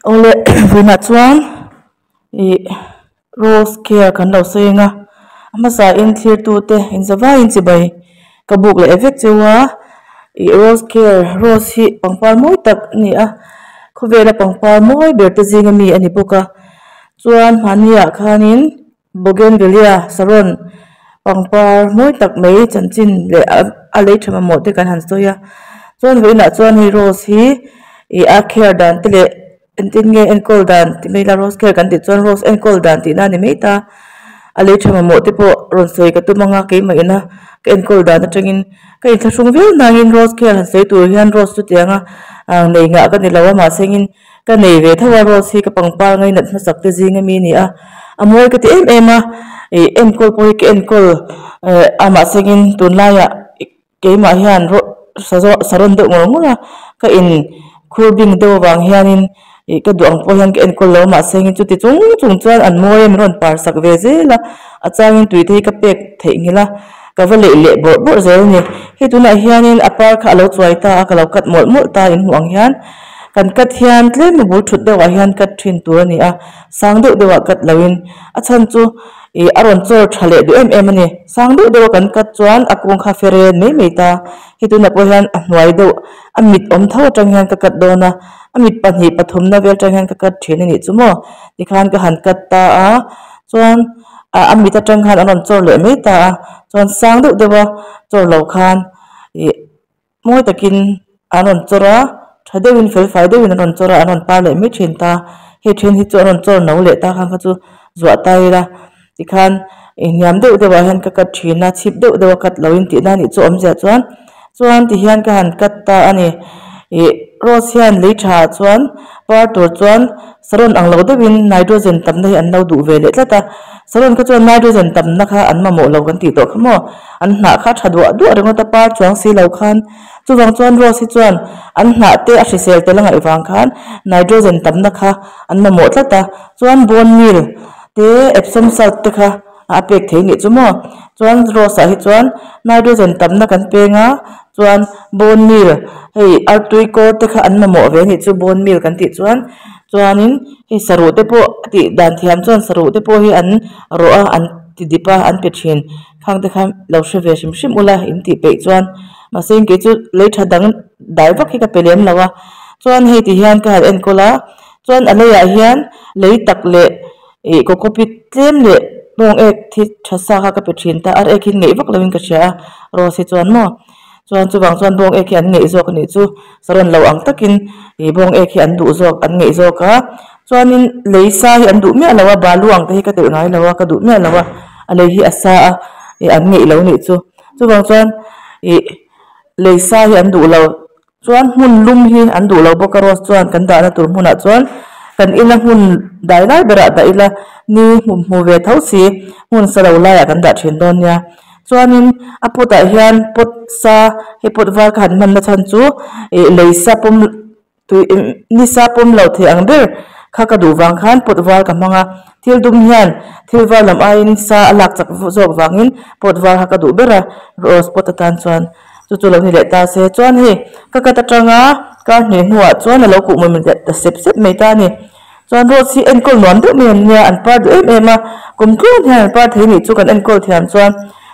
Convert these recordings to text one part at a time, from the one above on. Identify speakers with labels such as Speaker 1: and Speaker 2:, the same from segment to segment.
Speaker 1: Awle vawiinah chuan ih rose care kan lo sawi ang a a hmasa in thlir tu te inzavaiin chibai ka buk leh vek cheu a ih rose care rose hi pangpar mawi tak a ni a khawvela pangpar mawi ber te zing ami a ni bawk a chuan hmahni ah khanin bougainvillea saron pangpar mawi tak mai chanchin leh a lei tha mamawh te kan han sawi a chuan vawiinah chuan hei rose hi ih a care dan te leh engtin nge enkawl dan ti mai ila rose care kan tih chuan rose enkawl dan tihna a ni mai ta a lei tha mamawh te pawh rawn sawi ka tum anga keimah ina ka enkawl dan atangin ka inthlahrung viau nangin rose care han sawi tur hian rose chu tianga ah nei ngah ka ni lo a mahse engin ka nei ve tho a rose hi ka pangpar ngainat hmasak te zing ami a ni a a mawi ka ti em em a ih enkawl pawh hi ka enkawl eh a mahse engin tunlaiah keimah hian saron deuh ngawr ngawr a ka in khur bing deuh avang hianin ih ka duh ang pawh hian ka enkawl lo a mahse engin chuti chung chung chuan an mawi a min rawn par sak ve zel a a changin tui te hi ka pek theih nghilh a ka va leih leh bawrh bawrh zel a ni hei tunah hianin a par kha a lo chuai ta a ka lo cut mawlh mawlh ta in hmuh ang hian kan cut hian tlem a bul thut deuh ah hian cut thin tur a ni a sang deuh deuh ah cut lo in a chhan chu ih a rawn chawl tha leh duh em em a ni sang deuh deuh a kan cut chuan a kung kha fere mai mai ta hei tunah pawh hian a hnuai deuh a mit awm tho atang hian ka cut dawn a a mit pahnih pathum na vel atang hian ka cut thin a nih chu maw tikhan ka han cut ta a chuan ah a mit atang khan a rawn chawr leh mai ta a chuan sang deuh deuh a chawr lo khan ih mawi takin an rawn chawr a tha deuhin fel fai deuhin an rawn chawr a an rawn par leh mai thin ta hei then hi chu an rawn chawr no leh ta khan kha chu zuah ta ila tikhan inhniam deuh deuh ah hian ka cut thin a chhip deuh deuh a cut lo in tihna anih chu awmzia chuan chuan tihian ka han cut ta a ni ih rose hian lei tha ah chuan par tur chuan saron ang lo deuhin nitrogen tamna hi an lo duh ve leh tlat a saron kha chuan nitrogen tamna kha an mamawh lo kan tih tawh kha maw an hnah kha tha duah duah ringawt a par chuang si lo khan chuvang chuan rose hi chuan an hnah te a hrisel tel a ngaih vang khan nitrogen tamna kha an mamawh tlat a chuan bone meal te epsom salt te kha a pek thei nih chu maw chuan rose ah hi chuan nitrogen tamna kan peng a chuan bone meal hei artui kawr te kha an mamawh ve anih chu bone meal kan tih chuan chuanin hei saruh te pawh a tih dan thiam chuan saruh te pawh hi an rawh a an ti dip a an pe thin khang te kha lo hre ve hrim hrim ula in tih peih chuan mahse kei chu lei tha dang dai vak hi ka pe lem lo a chuan hei ti hian ka han enkawl a chuan a leiah hian lei tak leh ih cocopeat tlem leh bawng ek thi tha sa kha ka pe thin ta ar ek hi ngeih vak lovin ka hria a rose hi chuan maw chuan chuvang chuan bawng ek hi an ngeih zawk anih chu saron lo ang takin ih bawng ek hi an duh zawk an ngeih zawk a chuanin lei sa hi an duh miah lo a balu ang te hi ka telh ngai lo a ka duh miah lo a a lei hi a sa a ih an ngeih lo anih chu chuvang chuan ih lei sa hi an duh lo. Chuan hmun lum hi an duh lo bawk a rose chuan kan dahna tur hmunah chuan kan ina hmun dai lai berah dah ila ni hmu hmu ve tho si hmun sa lo laiah kan dah thin dawn nia. Chuanin a pot ah hian pot sa hei pot var ka han hmanna chhan chu ih lei sa pawm tui ni sa pawm loh theih ang ber kha ka duh vang khan pot var ka hmang a thil dum hian thil var lam aiin sa a lak chak zawk vangin pot var kha ka duh ber a rose pot atan chuan. Chu chu lo ni leh ta se chuan hei ka cut atanga kar hnih hnuah chuan a lo kuh mawm leh ta sep sep mai ta a ni. Chuan rose hi enkawl nuam deuh mai an nia an par duh em em a kum tluan hian an par thei nih chu kan enkawl thiam chuan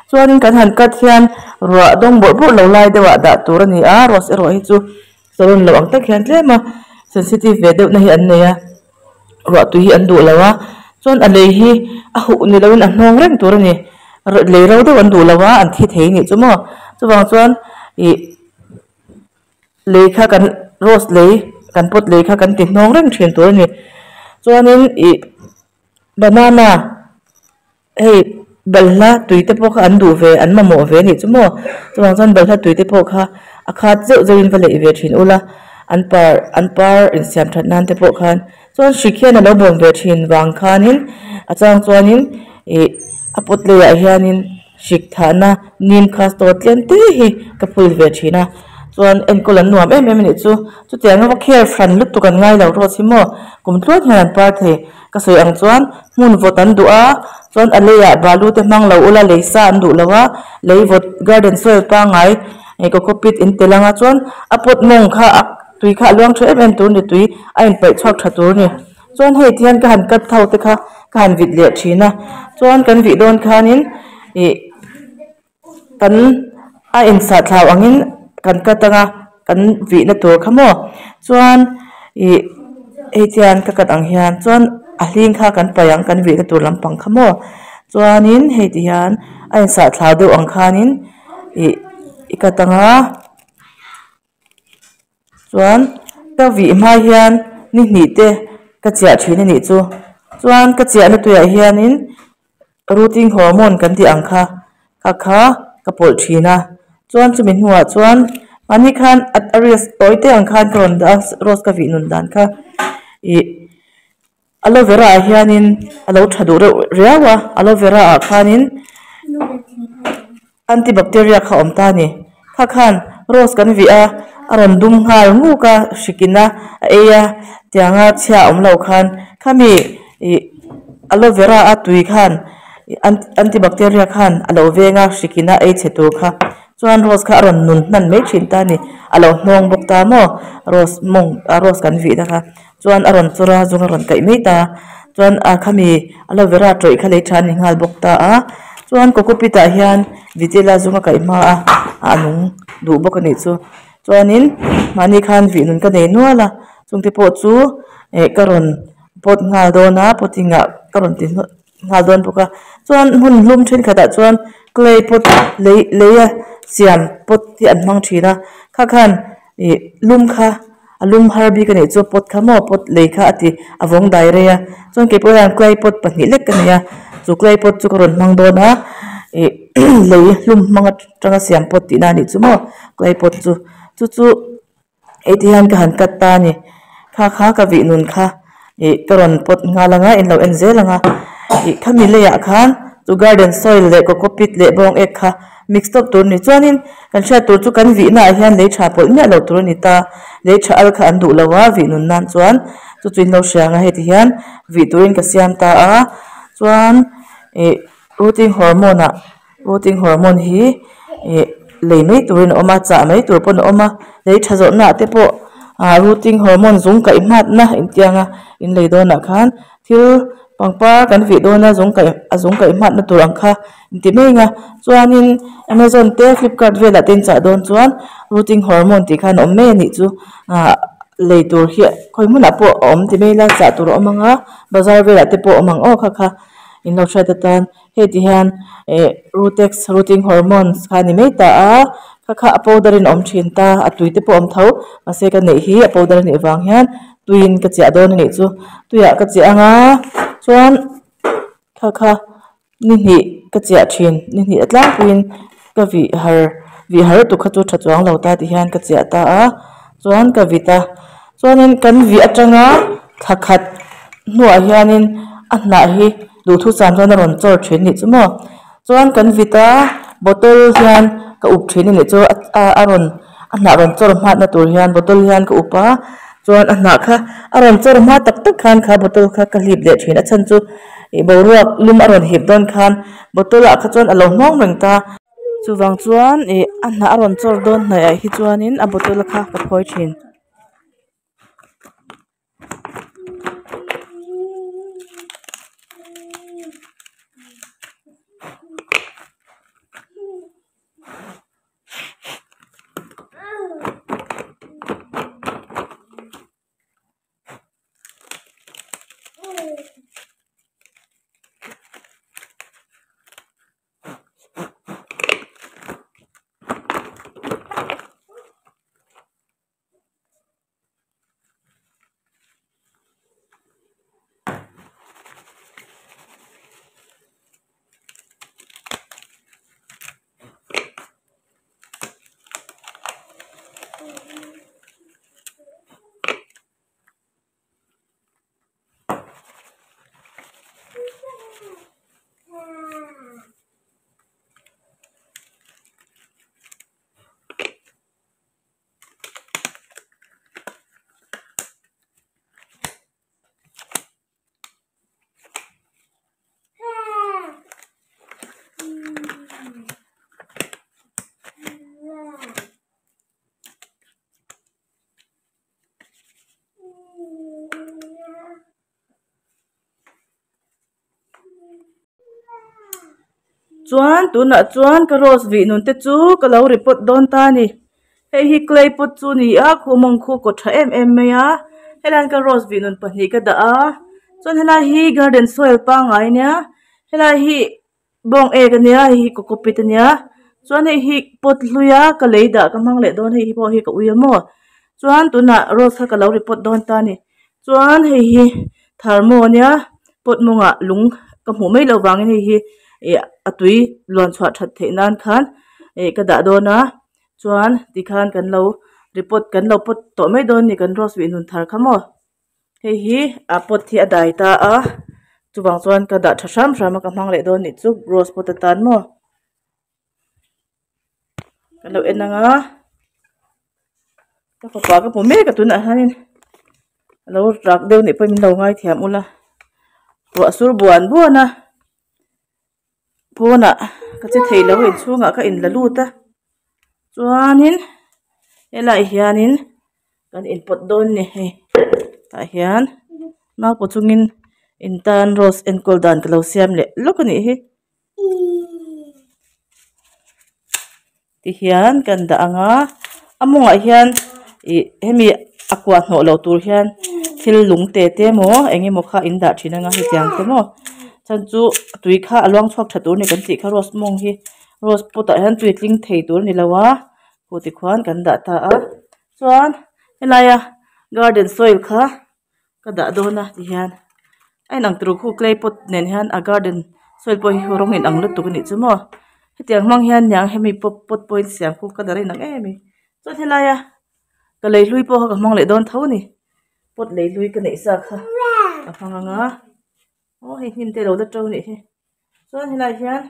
Speaker 1: chuanin kan han cut hian ruah dawng bawrh bawrh lo lai deuhah dah tur a ni a rose erawh hi chu saron lo ang tak hian tlem a sensitive ve deuh na hi an nei a ruah tui hi an duh lo a chuan a lei hi a huh ni loin a hnawng reng tur a ni lei ro deuh an duh lo a an thi thei anih chu maw chuvang chuan ih lei kha kan rose lei kan pot lei kha kan ti hnawng reng thin tur a ni chuanin ih banana. Hei balhla tui te pawh kha an duh ve an mamawh ve anih chu maw chuvang chuan balhla tui te pawh kha a khat zeuh zeuh in va leih ve thin ula an par an par insiam that nan te pawh khan chuan hrik hian alo bawm ve thin vang khanin a chang chuanin ih a pot leiah hianin hrik thahna nim castor tlem te hi ka phul ve thin a chuan enkawl an nuam em em anih chu chutiang a va care hran lutuk an ngai lo rose hi maw kum tluan hian an par thei. Ka sawi ang chuan hmun vawt an duh a, chuan a leiah balu te hmang lo ula lei sa an duh lo a, lei vawt garden soil pangngai ih cocopeat in tel ang a, chuan a pot mawng kha a tui kha a luang tha em em tur a ni tui a in paih chhuak tha tur a ni chuan hei ti hian ka han cut ho te kha ka han vit leh thin a chuan kan vih dawn khanin ih kan a insah thlau angin kan cut anga kan vihna tur kha maw chuan ih hei chian ka cut ang hian chuan a hling kha kan paih ang kan vihna tur lampang kha maw chuanin hei ti hian a insah thlau deuh ang khanin ih i cut anga. Chuan ka vih hma hian ni hnih te ka chiah thin a nih chu. Chuan ka chiahna tuiah hianin rooting hormone kan tih ang kha kha kha ka pawlh thin a. Chuan chumi hnuah chuan mahni khan a reels tawi te ang khan ka rawn dah a rose ka vih nun dan kha ih aloe vera ah hianin a lo tha duh reuh riau a aloe vera ah khanin. Antibacteria kha awm ta a ni. Kha khan rose kan vih a, a rawn dum nghal nguk a, hrikin a a ei a, tianga chhia a awm lo khan khami ih aloe vera a tui khan antibacteria khan a lo veng a, hrikin a ei chhe tur kha. Chuan rose kha a rawn nun hnan mai thin ta a ni. A lo hnawng bawk ta maw rose mawng rose kan vih na kha. Chuan a rawn chawr a, zung a rawn kaih mai ta. Chuan a khami aloe vera tawih kha lei tha a ni nghal bawk ta a. Chuan coco pit ah hian vitila zung a kaih hma a, a nung duh bawk a nih chu. Chuanin mahni khan vih nun ka nei nual a, chungte pawh chu eh ka rawn pot nghal dawn a, potting ah ka rawn ti nghal dawn bawk a. Chuan hmun hlum thenkhat ah chuan clay pot lei lei a siam pot hi an hmang thin a, kha khan ih lum kha. A lum har bik a nih chu pot kha maw pot lei kha a ti a vawng dai rei a chuan keipawh hian clay pot pahnih lek ka nei a chu clay pot chu ka rawn hmang dawn a ih lei hlum hmang atanga siam pot tihna a nih chu maw clay pot chu chu chu hei ti hian ka han cut ta a ni kha kha ka vih nun kha ih ka rawn pot nghal ang a in lo en zel ang a ih khami leiah khan chu garden soil leh coco pit leh bawng ek kha. Mix tawp tur ni chuanin kan hriat tur chu kan vihna ah hian lei tha pawlh miah lo tur a ni ta. Lei tha al kha an duh lo a, vih nun nan chuan chu chu in lo hria ang a heti hian vih turin ka siam ta a. Chuan ih rooting hormone ah rooting hormone hi ih lei mai turin a awm a, chah mai tur pawn a awm a. Lei tha zawhna ah te pawh ah rooting hormone zung kaih hmatna intiang a in lei dawnah khan Thil pangpar kan vih dawn a zung kaih a zung kaih hmatna tur ang kha inti mai ang a chuanin amazon te flipkart velah te in chah dawn chuan rooting hormone tih khan a awm mai a nih chu ah lei tur hi khawi hmunah pawh a awm ti mai ila chah tur a awm ang a bazar velah te pawh a awm ang aw kha kha in lo hriat atan hei ti hian eh rootex rooting hormones kha a ni mai ta a kha kha a powder in a awm thin ta a tui te pawh a awm tho mahse ka neih hi a powder a nih vang hian. Tuiin ka chiah dawn a nih chu tuiah ka chiah anga chuan kha kha ni hnih ka chiah thin ni hnih a tlangpuiin ka vih har vih har lutuk kha chu tha chuang lo ta ti hian ka chiah ta a chuan ka vit a chuanin kan vih atanga thla khat hnuah hianin a hnah hi duhthusam chuan a rawn chawr thin a nih chu maw chuan kan vit a bottle hian ka up thin a nih chu a a rawn a hnah rawn chawr hmatna tur hian bottle hian ka up a chuan a hnah kha a rawn chawr hma tak tak khan kha bottle kha ka hlip leh thin a chhan chu ih boruak lum a rawn hip dawn khan bottle ah kha chuan a lo hnawng reng ta. Chuvang chuan ih a hnah a rawn chawr dawn hnaih ah hi chuanin a bottle kha ka phawi thin. Chuan tunah chuan ka rose vih nun te chu ka lo report dawn ta a ni. Hei hi clay pot chu a ni a khu mawng khu kaw tha em em mai a helai hian ka rose vih nun pahnih ka dah a chuan helai hi garden soil pangngai a nia helai hi bawng ek a nia hei hi cocopeat a nia chuan hei hi pot hlui a ka lei dah ka hmang leh dawn hei hi pawh hi ka ui a maw chuan tunah rose kha ka lo report dawn ta a ni chuan hei hi thermo a nia pot mawngah lung ka hmuh mai loh vangin hei hi ih a tui luan chhuah that theih nan khan ih ka dah dawn a chuan tikhan kan lo report kan lo pot tawh mai dawn a ni kan rose vih nun thar kha maw hei hi a pot hi a dai ta a chuvang chuan ka dah tha hram hram a ka hmang leh dawn anih chu rose pot atan maw ka lo en ang a ka fapa ka hmu mek a tunah hianin a lo rak deuh anih pawhin min lo ngaithiam ula ruah sur buan buan a pawnah ka che thei lo a inchhungah ka in la lut a chuanin helaiah hianin kan inpawt dawn a ni hei tah hian naupaw chungin in tan rose enkawl dan ka lo siam leh lawk a nih hi tihian kan dah ang a a mawngah hian ih hemi a kua hnawh loh tur hian thil lung te te emaw eng emaw kha in dah thin anga hetiang te maw chhan chu tui kha a luang chhuak tha tur a ni kan tih kha rose mawng hi rose pot ah hian tui a tling thei tur a ni lo a khu tikhuan kan dah ta a chuan helaia garden soil kha ka dah dawn a tihian a inang tur khu clay pot nen hian a garden soil pawh hi rawng inang lutuk a nih chu maw hetiang hmang hian niang hemi pawt pot pawh hi siam khu ka dar a inang em a ni chuan helaia ka lei hlui pawh kha ka hmang leh dawn tho a ni pot lei hlui ka neih sa kha ka hmang ang a aw hei hnim te a lo la to a nih hi chuan helaiah hian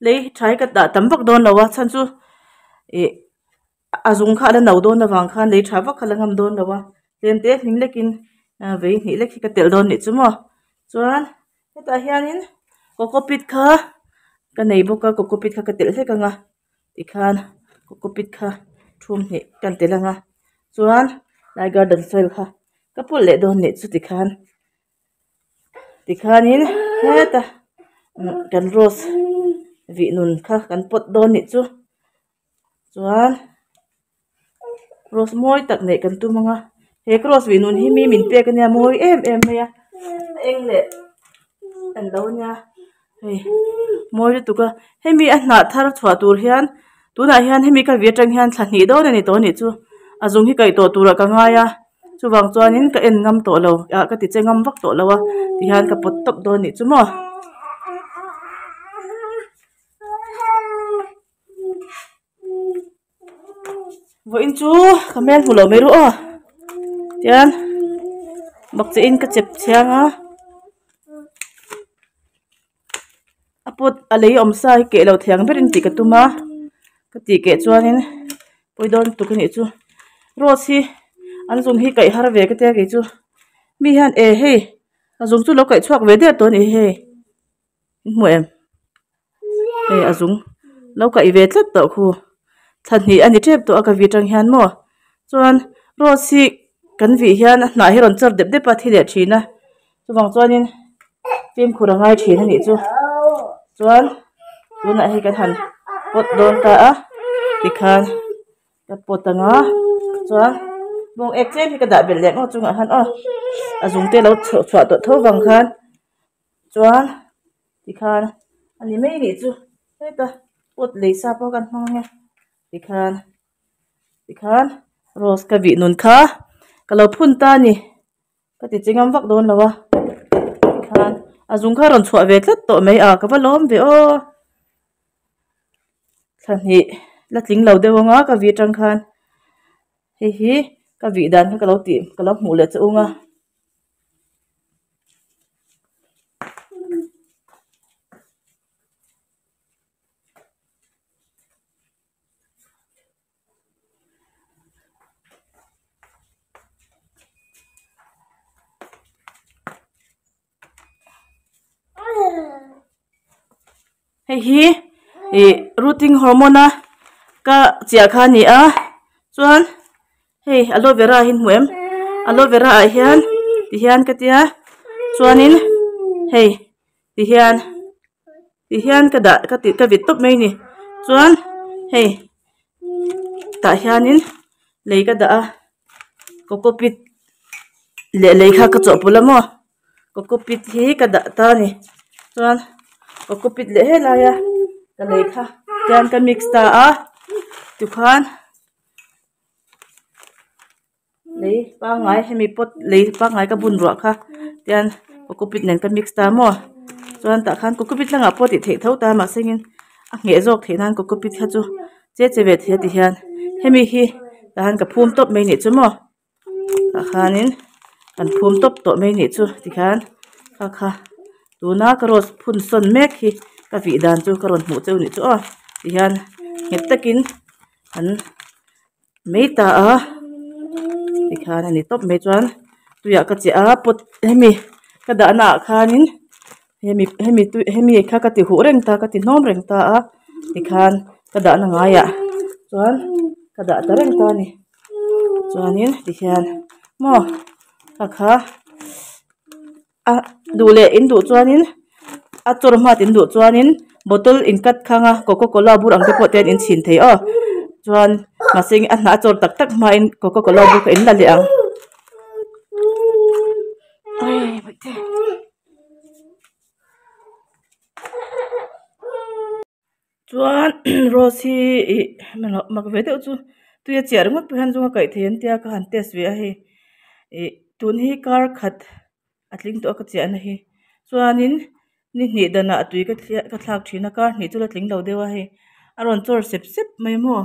Speaker 1: lei tha hi ka dah tam vak dawn lo a chhan chu ih a zung kha a la no dawn avang khan lei tha vak kha la ngam dawn lo a tlem te hling lekin vei hnih lek hi ka telh dawn anih chu maw chuan hetah hianin cocopeat kha ka nei bawk a cocopeat kha ka telh hlek ang a tikhan cocopeat kha thum hnih kan telh ang a chuan lai garden soil kha ka pawlh leh dawn anih chu tikhan. Tikhanin heta kan rose vih nun kha kan pawt dawn nih chu chuan rose mawi tak neih kan tum ang a he rose vih nun hi mi min pek ania mawi em em mai a a eng leh an lo nia hei mawi lutuk a hemi a hnah thar chhuah tur hian tunah hian hemi ka vih atang hian thla hnih dawn a ni tawh a nih chu a zung hi kaih tawh turah ka ngai a. Chuvang chuanin ka en ngam tawh lo ah ka ti che ngam vak tawh lo a tihian ka pawt tawp dawn anih chu maw. Vawiin chu ka hmel hmu lo mai ru aw tian bakcheh in ka chep chhiang a a pot a lei awm sa hi keh lo thiang berin tih ka tum a ka tih keh chuanin pawi dawn lutuk anih chu rose hi an zung hi kaih har ve ka tia kei chu mi hian eh hei a zung chu lo kaih chhuak ve der tawh anih hi hei in hmu em hei a zung lo kaih ve tlat tawh khu thla hnih a ni tep tawh a ka vih atang hian maw chuan rose hi kan vih hian a hnah hi a rawn char dep dep a thi leh thin a. Chuvang chuanin fimkhur a ngai thin a nih chu chuan tunah hei kan han pawt dawn ta a tikhan ka pawt ang a chuan bawng ek tlem hi ka dah belh leh ngawt chungah khan aw a zung te lo chhoh chhuah tawh tho vang khan chuan tikhan a ni mai nih chu heta pot lei sa pawh kan hmang ang e tikhan tikhan rose ka vih nun kha ka lo phun ta a ni. Ka ti chi ngam vak dawn lo a tikhan a zung kha a rawn chhuah ve tlat tawh mai a ka va lawm ve aw thla hnih la tling lo deuh ang a ka vih atang khan hei hi ka vih dan kha ka lo tih ka lo hmuh leh che ung a. Hei hi ih rooting hormone a ka chiah kha a ni a chuan hei aloe vera hi hmu em aloe vera ah hian ti hian ka tia chuanin hei ti hian. Ti hian ka dah ka ti ka vit tawp mai a ni chuan hei tah hianin lei ka dah a cocopeat leh lei kha ka chawhpawlh a maw cocopeat hi ka dah ta a ni chuan cocopeat leh helai a ka lei kha tian ka mix ta a tikhuan. Lei pangngai hemi pot lei pangngai ka bun ruah kha tian cocopeat nen ka mix ta maw chuan tah khan cocopeat hlangah pawh tih theih tho ta mahse in a ngheh zawk theih nan cocopeat kha chu che che ve thei a ti hian hemi hi tah hian ka phum tawp mai anih chu maw tah khanin kan phum tawp tawh mai anih chu tikhian kha kha tuna ka rose phun sawn mek hi ka vih dan chu ka rawn hmuh cheu anih chu aw tihian nghet takin an. Mai ta a tikhian a ni tawp mai chuan tuiah ka chiah a pot hemi ka dahna ah khanin hemi hemi tui hemi kha ka ti huh reng ta ka ti hnawm reng ta a tikhan ka dahna ngaiah chuan ka dah ta reng ta a ni chuanin tikhian maw kha kha a duh leh in duh chuanin a chawr hmat in duh chuanin bottle in cut khang a coca cola bur ang te pawh te in chhin thei aw chuan mahse a hnah a chawr tak tak hmain coca cola bur kha in la leh ang. Chuan rose hi ih mak ve deuh chu tui a chiah ringawt pawh hian zunga kaih thei an tia ka han test ve a hei ih tun hi kar khat a tling tawh a ka chiahna hi chuanin ni hnih danah tui ka thliah ka thlak thin a kar hnih chu la tling lo deuh a hei a rawn chawr sep sep mai maw.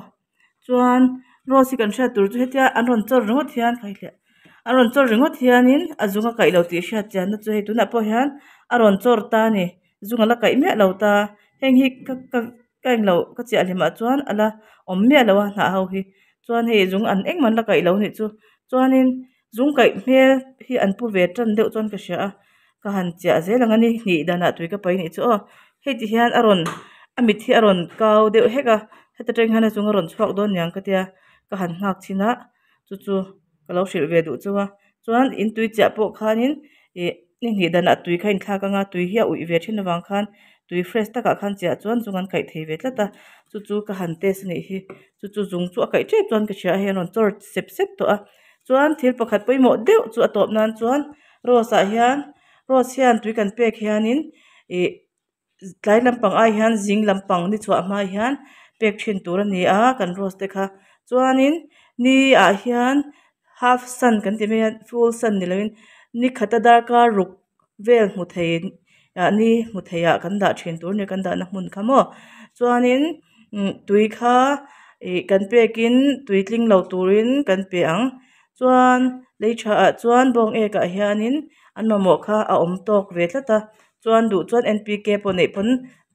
Speaker 1: Chuan rose hi kan hriat tur chu hetia an rawn chawr ringawt hian an rawn chawr ringawt hianin a zung a kaih lo tih hriat chianna chu hei tunah pawh hian a rawn chawr ta a ni zung a la kaih miah lo ta heng hi ka ka ka englo ka chiah hlimah chuan a la awm miah lo a hnah ho hi chuan hei zung an engmah an la kaih lo a nih chu chuanin zung kaih hmel hi an pu ve tan deuh chuan ka hria a ka han chiah zel ang a ni hnih danah tui ka pai anih chu aw hei ti hian a rawn a mit hi a rawn kau deuh hek a heta tang hian a chung a rawn chhuak dawn niang ka tia ka han nghak chhin a chu chu ka lo hrilh ve duh chu a chuan in tui chiah pawh khanin ih ni hnih danah tui kha a inthlak anga tui hi a uih ve thin avang khan tui fresh takah khan chiah chuan zung an kaih thei ve tlat a chu chu ka han test anih hi chu chu zung chu a kaih tep chuan ka hria a hei a rawn chawr sep sep tawh a chuan thil pakhat pawimawh deuh chu a tawp nan chuan. Rose ah hian rose hian tui kan pek hianin ih tlai lampang ai hian zing lampang ni chhuah hma hian pek thin tur a ni a kan rose te kha chuanin ni ah hian half sun kan tih mai a full sun ni lovin ni khata darkar ruk vel hmu thei ah ni hmu thei ah kan dah thin tur a ni kan dahna hmun kha maw chuanin tui kha ih kan pekin tui tling lo turin kan pe ang. Chuan lei tha ah chuan bawng ek ah hianin an mamawh kha a awm tawk ve tlat a chuan duh chuan N P K pawh neih pawn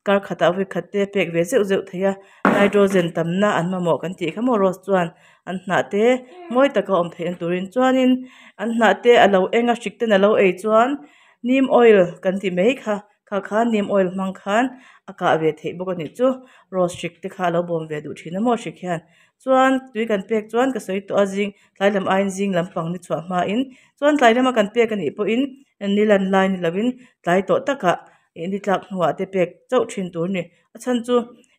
Speaker 1: kar khatah vawi khat te pek ve zeuh zeuh thei a nitrogen tamna an mamawh kan tih kha maw rose chuan an hnah te mawi taka awm theihna turin chuanin an hnah te a lo eng a hrik ten a lo ei chuan neem oil kan tih mai kha. Kha khan neem oil hmang khan a kah ve theih bawk a nih chu rose hrik te kha a lo bawm ve duh thin a maw hrik hian chuan tui kan pek chuan ka sawi tawh a zing tlai lam aiin zing lampang ni chhuah hmain chuan tlai lama kan pek a nih pawhin ni lan lai ni lovin tlai tawh takah ih ni tlak hnuah te pek chauh thin tur a ni a chhan chu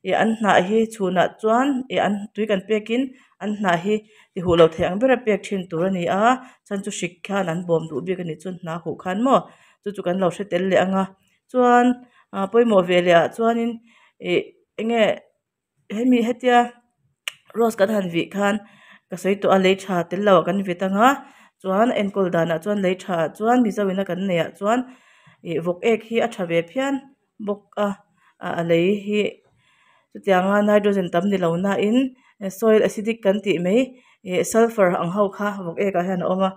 Speaker 1: ih an hnah hi chhunah chuan ih an tui kan pekin an hnah hi ti huh lo thei ang bera pek thin tur a ni a chhan chu hrik khan an bawm duh bik a nih chuan hnah huh khan maw. Chu chu kan lo hre tel leh ang a chuan ah pawimawh ve leh ah chuanin ih eng nge hemi hetia rose kan han vih khan ka sawi tawh a lei tha tel lo ah kan vit ang a chuan a enkawl danah chuan lei tha ah chuan mizo ina kan neih ah chuan ih vawk ek hi a tha ve phian bawk a a lei hi chutianga nitrogen tam ni lo na in soil acidic kan tih mai ih sulphur ang ho kha vawk ek ah hian a awm a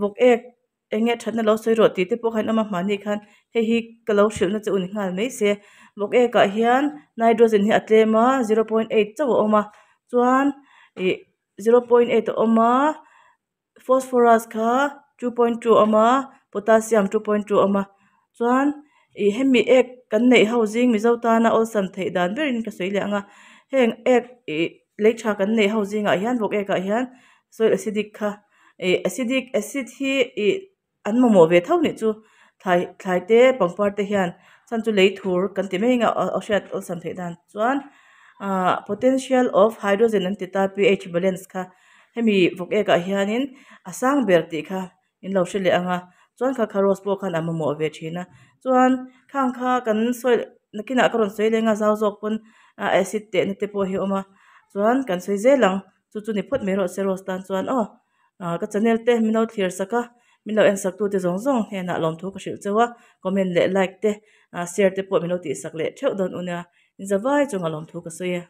Speaker 1: vawk ek. Eng nge thatna lo sawi rawh tih te pawh khan awm a hmahni khan hei hi ka lo hrilhna che u ni nghal mai se vawk ek ah hian nitrogen hi a tlem a 0.8 chauh a awm a chuan ih 0.8 a awm a phosphorus kha 2.2 a awm a potassium 2.2 a awm a chuan ih hemi ek kan neih ho zing mizo tana awlsam theih dan berin ka sawi leh ang a heng ek ih lei tha kan neih ho zingah hian vawk ek ah hian soil acidic kha. Ih acidic acid hi ih an mamawh ve tho nih chu Thlai thlai te pangpar te hian chhan chu lei thur kan ti mai ang a aw hriat awlsam theih dan chuan ahh potential of hydrogen an ti ta ph balance kha hemi vawk ek ah hianin a sang ber tih kha in lo hre leh ang a chuan kha kha rose pawh khan a mamawh ve thin a chuan khang kha kan sawi nakinah ka rawn sawi leng a zau zawk pawn a acid tehna te pawh hi a awm a chuan kan sawi zel ang chu chu ni phawt mai rawh se rose tan chuan aw ah ka channel te min lo thlir sak a min lo en sak tu te zawng zawng hnenah lawmthu ka hrilh cheu a comment leh like te ah share te pawh min lo tih sak leh theuh dawn u nia in zavai chungah lawmthu ka sawi e.